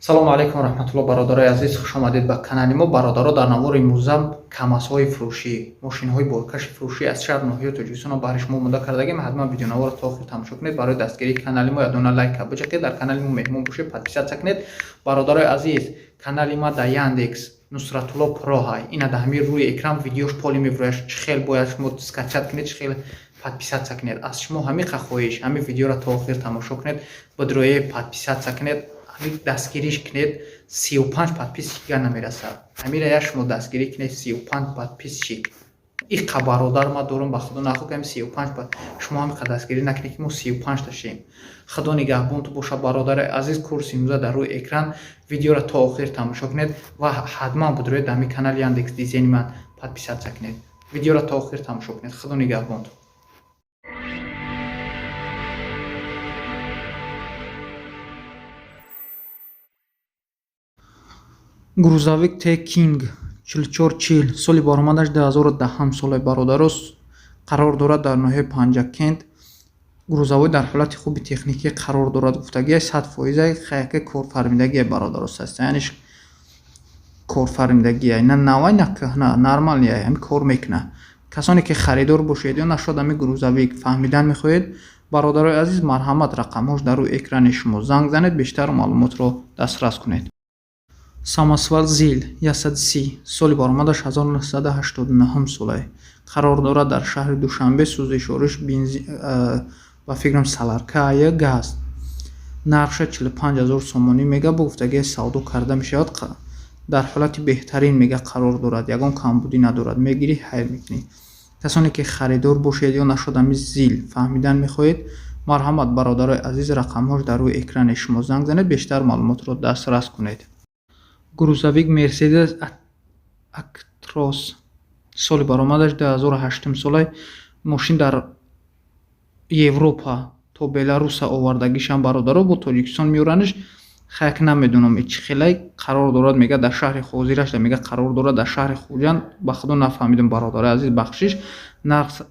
Салому алайкум раҳматулло, бародарои азиз, хуш омадед ба канали мо. Бародаро, дар навори имрӯза камазҳои фурӯшӣ, мошинҳои боркаши фурӯшӣ аз шаҳр ноҳияи Тоҷикистонро баҳри шумо омода кардагим. Ҳатман видеонаворро то охир тамошо кунед. Барои дастгирии канали мо ядона лайка биҷақед, дар канали мо меҳмон бошед, подписаться кунед. Бародарои азиз, канали ма дар Яндекс Нусратулло Про ҳай. Ина дар ҳамин рӯи экран видеош полный мебирояд, чӣ хел бояд шумо скачать кунед, чӣ хел подписаться кунед. Аз шумо ҳамин хоҳиш, ҳамин видеоро то охир тамошо кунед, бидроe подписаться кунед, ҳамин дастгириш кунед. 35 подписчика намерасад. Ҳамира я шумо дастгирӣ кунед, 35 подписчик. Иқа бародар ма дорум, ба худо нахо кам 35, шумо ҳамиқа дастгирӣ накунед, ки мо 35 та шем. Худо нигаҳбонту боша, бародари азиз. Курси имрӯза дар рӯи экран, видеоро то охир тамошо кунед ва ҳатман бидроед дар ҳамин канали Яндекс Дизени ман подписаться кунед. Видеоро то охир тамошо кунед. Худо нигаҳбонту. Грузовик Т Кинг 4440, соли баромадаш 2010 соле, бародаро, қарор дорад дар ноҳияи Панҷакент. Грузовой дар ҳолати хуби техникӣ қарор дорад, гуфтагия 100%, хаяке корфармидагия, бародаро, состояниш корфармидагия, на навай, на кӯҳна, нормальный, ҳами кор мекунад. Касоне ки харидор бошед ё нашуд ҳами грузовик фаҳмидан мехоҳед, бародарои азиз, марҳамат, рақамҳош дар рӯи экрани шумо, занг занед, бештар маълумотро дастрас кунед. Самосвал ЗИЛ 130, соли баромадаш 1989 солае. Қарор дорад дар шаҳри Душанбе, сӯзишвориш ба фикрам соляркая, газ. Нархша 45 ҳазор сомонӣ мега, бо гуфтагии савдо карда мешавад. Дар ҳолати беҳтарин мега қарор дорад, ягон камбудӣ надорад. Мегирӣ, хайр мекунӣ. Касоне ки харидор бошед ё нашуд ҳами ЗИЛ фаҳмидан мехоҳед, марҳамат, бародарои азиз, рақамҳош дар рӯи экрани шумо, занг занед, бештар маълумотро дастрас кунед. Грузовик Мерседес Актрос, соли баромадаш 2008 соле. Мошин дар Европа то Беларуса овардагишам, бародаро, бо Тоҷикистон меораниш, хаяк намедонам чӣ хелай. Қарор дорад, мега, дар шаҳри ҳозирашда, мега, қарор дорад дар шаҳри Хуҷанд. Ба худо нафаҳмидам, бародари азиз, бахшиш.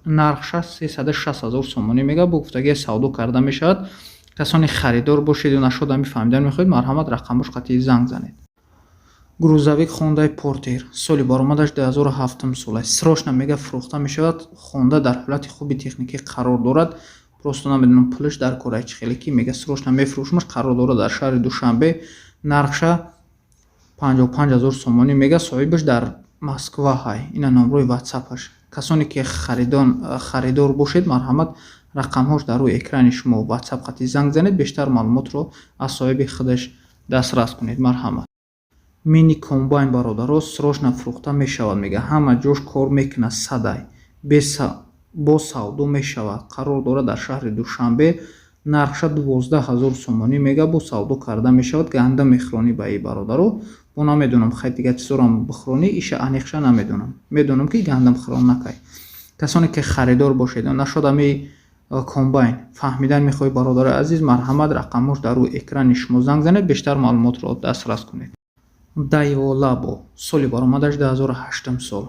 Нархша 360 ҳазор сомонӣ мега, бо гуфтагия савдо карда мешавад. Касоне харидор бошед ё нашуд ҳами фаҳмидан мехоҳед, марҳамат, рақамҳош қатъи занг занед. Грузовик Хондаи Портер, соли баромадаш 2007 сола. Срочно мега фурӯхта мешавад. Хонда дар ҳолати хуби техникӣ қарор дорад. Просто намедонам пулаш дар кораи чӣ хеле ки мега срочно мефурӯшмаш. Қарор дорад дар шаҳри Душанбе. Нархша 55 ҳазор сомонӣ мега, соҳибаш дар Москва ҳай. Ина номрои ватсапаш. Касоне ки харидор бошед, марҳамат, рақамҳош дар рӯи экрани шумо, ватсап қатъи занг занед, бештар маълумотро аз соҳиби худаш дастрас кунед. Марҳамат. Мини комбайн, бародаро, срочно фурӯхта мешавад, мега, ҳама ҷош кор мекунад, садай, бо савдо мешавад. Қарор дорад дар шаҳри Душанбе. Нархша 12 ҳазор сомонӣ мега, бо савдо карда мешавад. Ганда мехӯронӣ ба и, бародаро, бо намедонам, хай дигар чизорам бихӯронӣ, иша аниқша намедонам, медонам ки гандам хӯрон накай. Касоне ки харидор бошед ё нашуд ҳами комбайн фаҳмидан мехоҳед, бародарои азиз, марҳамат, рақамҳош дар рӯи экрани шумо, занг занед, бештар маълумотро дастрас кунед. Дайво Лабо, соли баромадаш 2008 сол,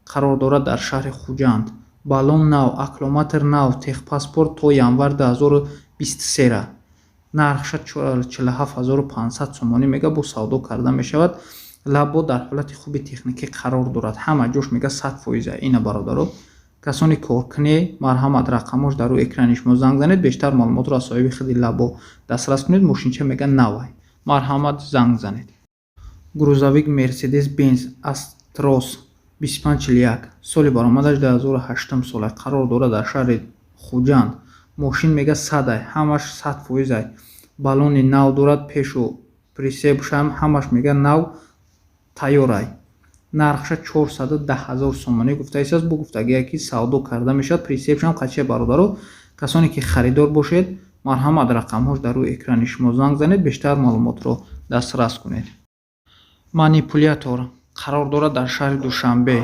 қарор дорад дар шаҳри Хуҷанд. Баллон нав, аккумулятор нав, техпаспорт то январ 2023. Нархша 47 500 сомонӣ мега, бо савдо карда мешавад. Лабо дар ҳолати хуби техникӣ қарор дорад, ҳама ҷош мега 100%. Ина, бародаро, касоне коркуне, марҳамат, рақамҳош дар рӯи экрани шумо, занг занед, бештар маълумотро аз соҳиби худи Лабо дастрас кунед. Мошинча мега навай. Марҳамат, занг занед. Грузовик Мерседес Бенз Астрос 2541, соли баромадаш 2008 сола, қарор дорад дар шаҳри Хуҷанд. Мошин мега садай, ҳамаш 100%, баллони нав дорад, пешу прицепшам ҳамаш мега нав тайёрай. Нархша 410 ҳазор сомонӣ гуфтаистааст, бо гуфтагие ки савдо карда мешавад. Прицепшам қаче, бародаро. Касоне ки харидор бошед, марҳамат, рақамҳош дар рӯи экрани шумо, занг занед, бештар маълумотро дастрас кунед. Манипулятор қарор дорад дар шаҳри Душанбе.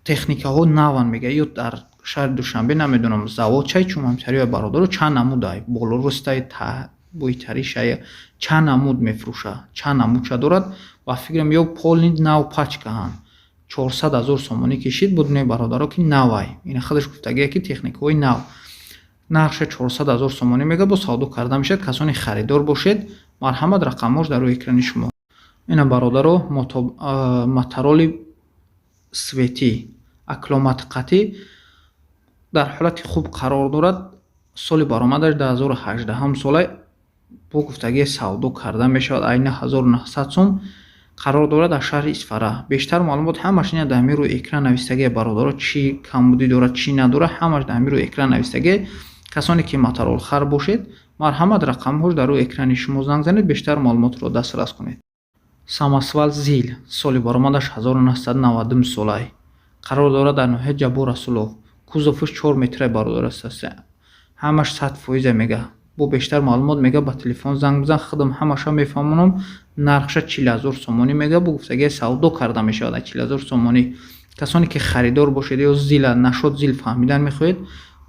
Техникаҳо наванд, мега, ё дар шаҳри Душанбе намедонам завод чай чумамсариё, бародаро, чанд намудай болорустай, бойтаришай, чанд намуд мефурӯша, чанд намудша дорад. Ба фикрам, ё полный нав пачкаҳанд. 400 ҳазор сомонӣ кишид, будне, бародаро, ки навай. Ина худаш гуфтагие ки техникаҳои нав. Нархша 400 ҳазор сомонӣ мега, бо савдо карда мешавад. Касоне харидор бошед, марҳамат, рақамҳош дар рӯи экрани шумо. Ина, бародаро, Мотороли светӣ акломатқатӣ дар ҳолати хуб қарор дорад. Соли баромадаш 2018 сола, бо гуфтагии савдо карда мешавад айна 1900 сом. Қарор дорад дар шаҳри Исфара. Бештар маълумот ҳамаш ина дар ҳамин рӯи экран навистагие, бародаро. Чӣ камбудӣ дорад, чӣ надорад, ҳамаш дар ҳамин рӯи экран навистагие. Касоне ки моторолхар бошед, марҳамат, рақамҳош дар рӯи экрани шумо, занг занед, бештар маълумотро дастрас кунед. Самосвал ЗИЛ, соли баромадаш 1990 солай, қарор дорад дар ноҳияи Ҷаббор Расулов. Кузоваш 4 метра, бародар, аст. Ҳамаш 100% мега. Бо бештар маълумот мега, ба телефон занг бизан, худам ҳамаша мефаҳмонам. Нархша 40 000 сомонӣ мега, бо гуфтагии савдо карда мешавад 40 000 сомонӣ. Касоне ки харидор бошед ё ЗИЛа нашод ЗИЛ фаҳмидан мехоҳед,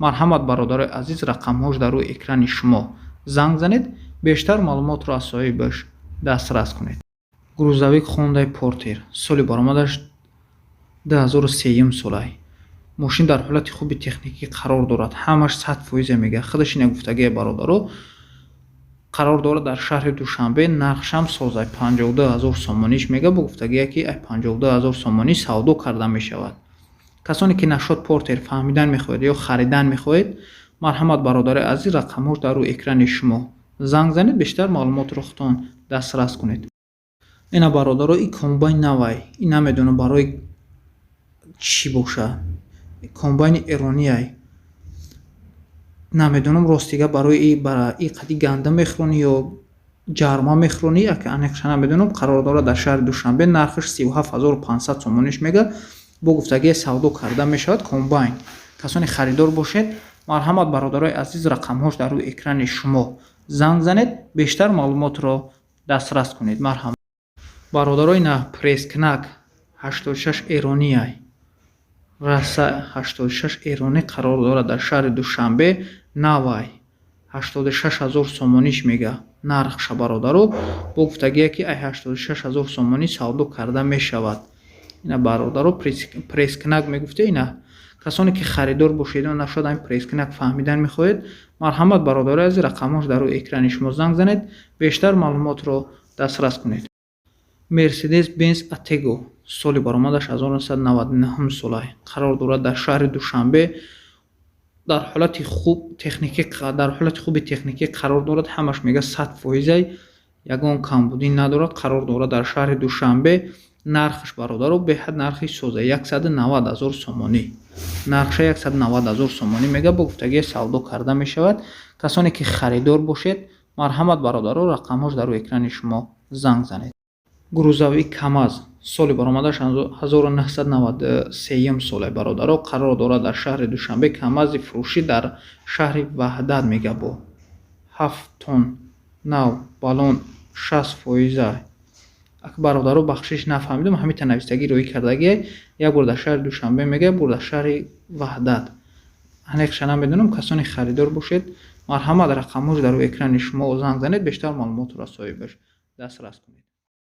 марҳамат, бародарои азиз, рақамҳош дар рӯи экрани шумо, занг занед, бештар маълумотро аз соҳибаш дастрас кунед. Грузовик Хондай Портер, соли баромадаш 2003 солай. Мошин дар ҳолати хуби техникӣ қарор дорад, ҳамаш 100% мега, худаш ина гуфтагие, бародаро. Қарор дорад дар шаҳри Душанбе. Нархшам созай, 52 000 сомониш мега, бо гуфтагие ки ай 52 000 сомонӣ савдо карда мешавад. Касоне ки нашод Портер фаҳмидан мехоҳед ё харидан мехоҳед, марҳамат, бародари азиз, рақамҳош дар рӯи экрани шумо, занг занед, бештар маълумотро худтон дастрас кунед. Ина, бародаро, и комбайн навай, и намедонам барои чӣ бошад, комбайни эрониай. Намедонам, ростига, барои и қади гандум мехӯронӣ ё ҷарма мехӯронӣ, аниқша намедонам. Қарор дорад дар шаҳри Душанбе. Нархаш 37 500 сомониш мега, бо гуфтагии савдо карда мешавад комбайн. Касоне харидор бошед, марҳамат, бародарои азиз, рақамҳош дар рӯи экрани шумо, занг занед, бештар маълумотро дастрас кунед. Марҳамат, бародаро. Ина пресс-кнак 86 эрониай, раса 86 эронӣ, қарор дорад дар шаҳри Душанбе, навай, 86 000 сомониш мега нархша, бародаро. Бо гуфтагие ки ай 86 000 сомонӣ савдо карда мешавад. Ина, бародаро, пресс-кнак мегуфте. Ина, касоне ки харидор бошед, нашояд ҳамин пресс-кнак фаҳмидан мехоҳед, марҳамат, бародарои азиз, рақамҳош дар рӯи экрани шумо, занг занед, бештар маълумотро дастрас кунед. Мерседес Бенз Атего, соли баромадаш 1999 солай, қарор дорад дар шаҳри Душанбе. Дар ҳолати хуб техникӣ, дар ҳолати хуби техникӣ қарор дорад. Ҳамаш мега 100%ай, ягон камбудӣ надорад. Қарор дорад дар шаҳри Душанбе. Нархаш, бародаро, беҳад нархи соза, 190 000 сомонӣ. Нархша 190 000 сомонӣ мега, бо гуфтагии савдо карда мешавад. Касоне ки харидор бошед, марҳамат, бародаро, рақамҳош дар рӯи экрани шумо, занг занед. Грузовик КамАЗ, соли баромадаш 1993 соле, бародаро, қарор дорад дар шаҳри Душанбе. КамАЗи фурӯшӣ дар шаҳри Ваҳдат мега, бо 7 тонн, нав, баллон 60%. Бародаро, бахшиш, нафаҳмидам, ҳамита навистагӣ роӣ кардагие. Як бор дар шаҳри Душанбе мега, як бор дар шаҳри Ваҳдат, аниқша намедонам. Касоне харидор бошед, марҳамат, рақамҳош дар рӯи экрани шумо, занг занед, бештар маълумотро аз соҳибаш дастрас кунед.